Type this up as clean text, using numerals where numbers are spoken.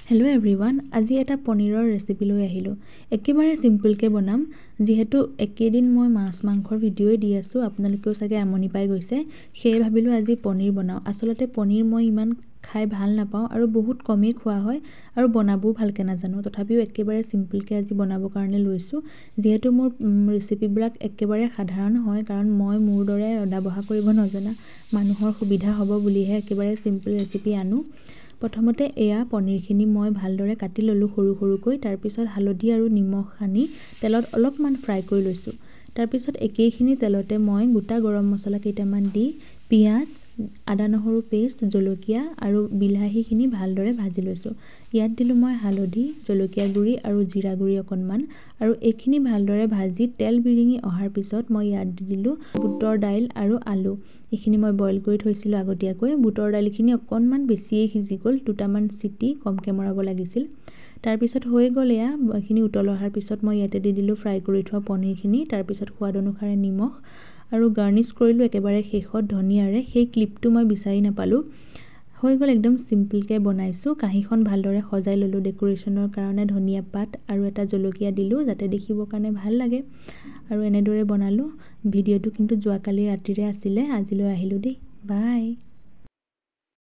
Hello' everyone, আজি এটা পনীৰৰ ৰেচিপি লৈ আহিলোঁ। একেবাৰে চিম্পলকৈ বনাম। যিহেতু একেদিন মই মাছ মাংসৰ ভিডিঅ'ই দি আছোঁ, আপোনালোকেও চাগে আমনি পাই গৈছে, সেয়ে ভাবিলোঁ আজি পনীৰ বনাওঁ। আচলতে পনীৰ মই ইমান খাই ভাল নাপাওঁ আৰু বহুত কমেই খোৱা হয় আৰু বনাবও ভালকৈ নাজানো। তথাপিও একেবাৰে চিম্পলকৈ আজি বনাবৰ কাৰণে লৈছোঁ। যিহেতু মোৰ ৰেচিপিবিলাক একেবাৰে সাধাৰণ হয়, কাৰণ মই মোৰ দৰে ৰন্ধা বঢ়া কৰিব নজনা মানুহৰ সুবিধা হ'ব বুলিহে একেবাৰে চিম্পল ৰেচিপি আনো। প্ৰথমতে এয়া পনীৰখিনি মই ভালদৰে কাটি ল'লোঁ সৰু সৰুকৈ। তাৰপিছত হালধি আৰু নিমখ সানি তেলত অলপমান ফ্ৰাই কৰি লৈছোঁ। তাৰপিছত একেইখিনি তেলতে মই গোটা গৰম মছলা কেইটামান দি পিঁয়াজ, আদা নহৰু পেষ্ট, জলকীয়া আৰু বিলাহীখিনি ভালদৰে ভাজি লৈছোঁ। ইয়াত দিলোঁ মই হালধি, জলকীয়া গুড়ি আৰু জিৰা গুড়ি অকণমান। আৰু এইখিনি ভালদৰে ভাজি তেল বিৰিঙি অহাৰ পিছত মই ইয়াত দি দিলোঁ বুটৰ দাইল আৰু আলু। এইখিনি মই বইল কৰি থৈছিলোঁ আগতীয়াকৈ। বুটৰ দাইলখিনি অকণমান বেছিয়েই সিজি গ'ল, দুটামান চিটি কমকৈ মৰাব লাগিছিল। তাৰপিছত হৈ গ'ল এয়া। এইখিনি উতল অহাৰ পিছত মই ইয়াতে দি দিলোঁ ফ্ৰাই কৰি থোৱা পনীৰখিনি। তাৰপিছত সোৱাদ অনুসাৰে নিমখ আৰু গাৰ্নিছ কৰিলোঁ একেবাৰে শেষত ধনিয়াৰে। সেই ক্লিপটো মই বিচাৰি নাপালোঁ। হৈ গ'ল, একদম চিম্পলকৈ বনাইছোঁ। কাঁহীখন ভালদৰে সজাই ল'লোঁ ডেক'ৰেশ্যনৰ কাৰণে। ধনিয়া পাত আৰু এটা জলকীয়া দিলোঁ যাতে দেখিবৰ কাৰণে ভাল লাগে। আৰু এনেদৰে বনালোঁ। ভিডিঅ'টো কিন্তু যোৱাকালি ৰাতিৰে আছিলে, আজিলৈ আহিলোঁ দেই। বাই।